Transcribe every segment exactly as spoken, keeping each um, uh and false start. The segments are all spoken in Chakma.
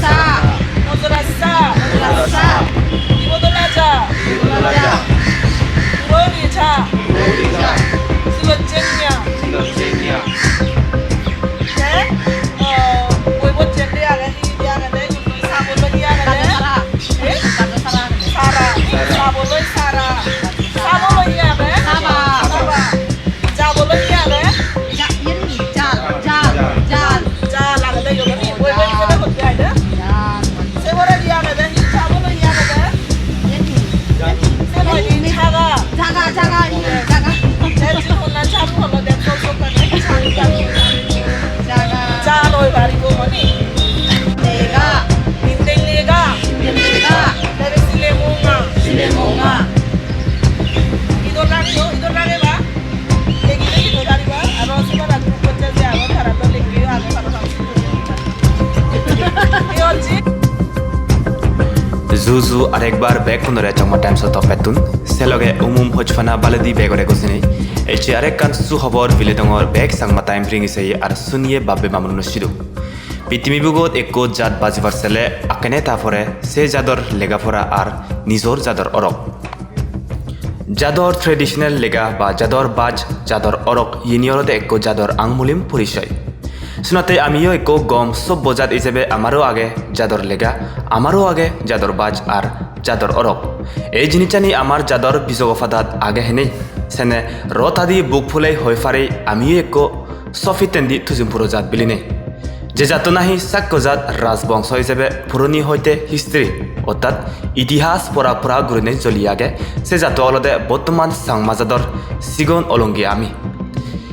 Sa. Mojora sa. Mojora sa. Ibodola ja. Ibodola ja. Urori ja. Urori ja. Silojjenya. Silojjenya. Te, oh, boi bojjen de age, hi de age de, sabolo hi age de? Gajo sara. Eh? Gajo sara age de. Sara. Sara. Sabolo sara. Sabolo hi age? Saba. Saba. Jabolo hi age? Ja, iye ni, jal, jal, jal. Jal agede iyot ni? Oi, oi, oi, oi, oi, oi. Jal. Se pore hi agede? Hi jabolo hi agede? Iye ni, iye ni. Se noi ni, jaga. Jaga, jaga, iye, jaga. Te jibon na jabu holo de, so, so, kane. Jaga. Jal oi baribo mani. Lega. Inde lega. Inde lega. Tere sile monga. Sile monga. Idol lage yo, idol lage ba. Ju ju arekbar bekkunore Chakma Times-o toppettun, se loge um um hojpana baledi begore gojinei. Ecche arekkan su hobor bile dongor bek Chakma Times ringi seye ar suniye babbe mamununo sidu. Pittimi bugot ekko jat bajibar sele akkene ta pore se jador lega pora ar nijor jador orok. Jador traditional lega ba jador baj, jador orok, iyeni olode ekko jador angmulim porisoy. Senotte amiyo ekko gom sobbo jat ijebe amaro age jador lega, amaro age jador baj ar jador orok. Ei jinissani amar jador bijogo padat age henei. Sene rotadi buk fulei hoi pari amiyo ekko sopittendi tujum puro jat bilinei. Je jatto nahi Sakko jat rajbongso ijebe puroni hoite history, ortat itihas pora pora gurinei joli age, se jatto olode bottoman Changma jador sigon olongi ami.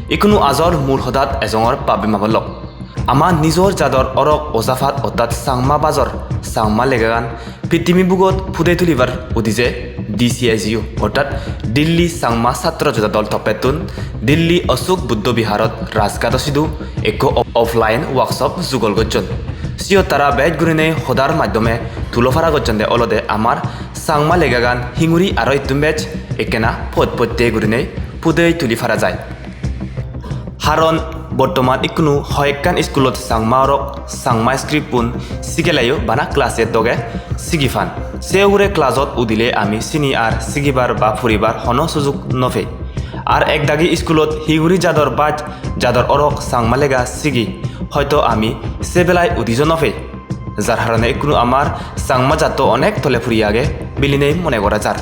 Ikkunu ajol mul hodat ejongor babbe mabolok. Ama nijor jador orok ojaphat ortat Changma bajor, Changma legagan pittimi bugot pudei tulibar udije D C S U, ortat Dilli Changma Satro Joda Dol toppettun Dilli Ashok Buddho Biharot Rajgado sidu ekko o-, offline workshop jugol gocchon. Siyot tara bej gurinei hodar maddome tulo para gocchonde olode amar Changma legagan hinguri aro ittun bej ekkena pot potte gurinei pudei tuli para jai. Haron bottoman ikkunu hoyekkan iskulot Changma orok, Changma script-un sigeleyo bana class eight doge sigi pan. Se ugure class-ot udile ami sini ar sigibar ba puribar hono sujug no pei. Ar ekdagi iskulot hinguri jador baj, jador orok Changma lega sigi, hoito ami se belai udijo no pei. Jar harone ikkunu amar Changma jatto onek tole puri age bilinei mone gora jar.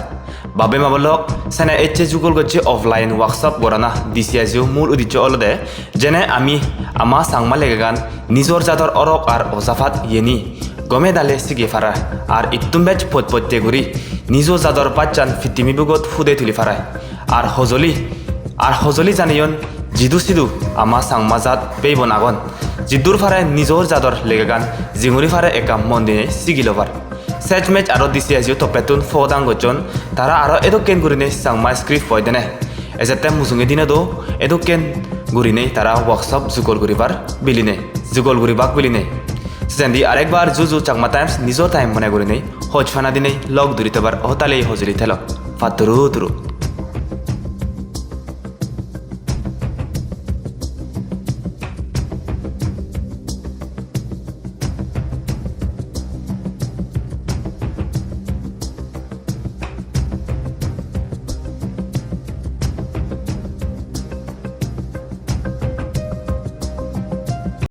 Babbe mabolok, sene ecche jugol gocche offline workshop gorana D C S U mul udiccho olode, jene ami ama Changma legagan nijor jador orok ar ojapat iyeni gome dale sige para, ar ittun bej pot potte guri nijo jador bajchan pittimi bugot pudei tuli para. Ar hojoli, ar hojoli janeyon jidu sidu ama Changma jat bhei bon agon, jiddur pare nijor jador legagan jinguri pare ekka mon dinei sigi lobar. Sej mej aro D C S U toppettun pogodang gocchon, tara aro edokken gurinei Changma script poi dene. Ejette mujunge dinodo edokken gurinei tara workshop jugol guribar bilinei, jugol guribak bilinei. Sejendi arekbar ju ju Chakma Times nijo time mone gurinei hojpana dinei lok duri tobar otalei hojoli telo. Patturu turu.